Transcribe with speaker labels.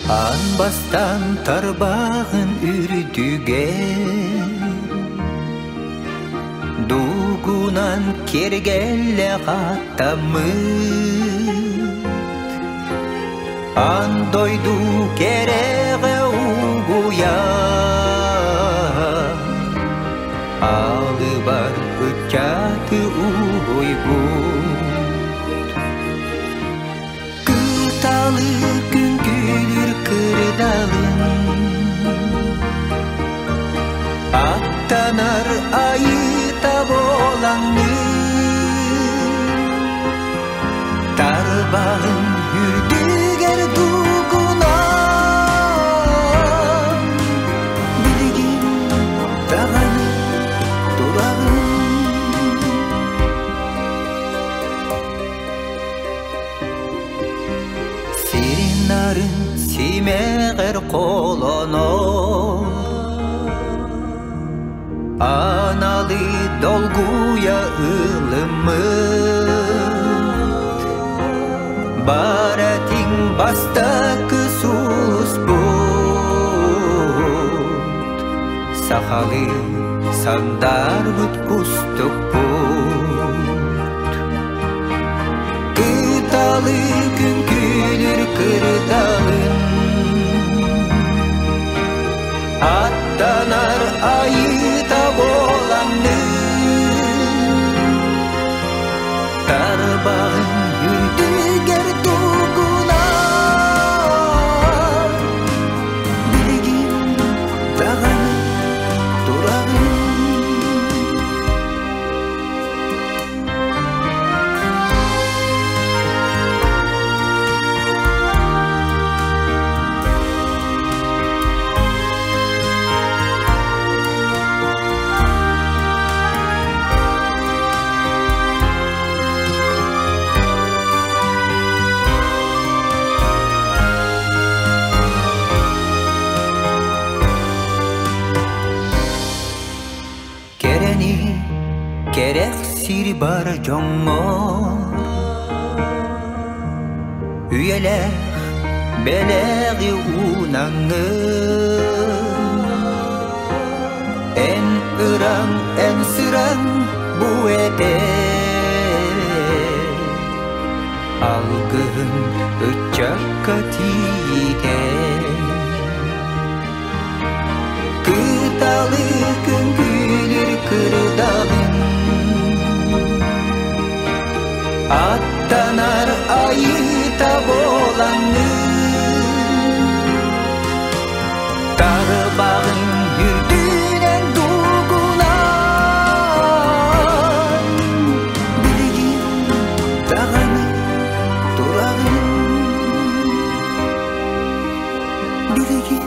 Speaker 1: Аан бастаан тарбаҕын үрдүгэр Дугунан киэргэллэ хаттаммыт Аан дойду кэрэҕэ угуйар Алыбар ыччаты уһуйбут Кыталы күҥкүлүүр кырдалын Аттанар айыыта буолаҥҥын Тарбаҕын үрдүгэр дугунан Билигин даҕаны тураҕын. Сирин нарын симэҕэр холонор Аналы долгуйа ылыммыт Баратиҥ бастакы сулуспут Сахалыы сандаарбыт кустукпут Кыталы күҥкүлүр кырдалын Аттанар айыыта буолаҥҥын Тарбаҕын үрдүгэр тугунан Билигин даҕаны тураҕын. Кэрэни кэрэх сир бар дьоҥҥо Үйэлээх бэлэҕи уунаҥҥын Эн ыраҥ, эн сыраҥ бу этэ Алгыһын ыччакка тиийдэ Кыталы күҥкүлүр кырдалын Аттанар айыыта буолаҥҥын Тарбаҕын үрдүнэн дугунан Билигин даҕаны тураҕын. Билигин.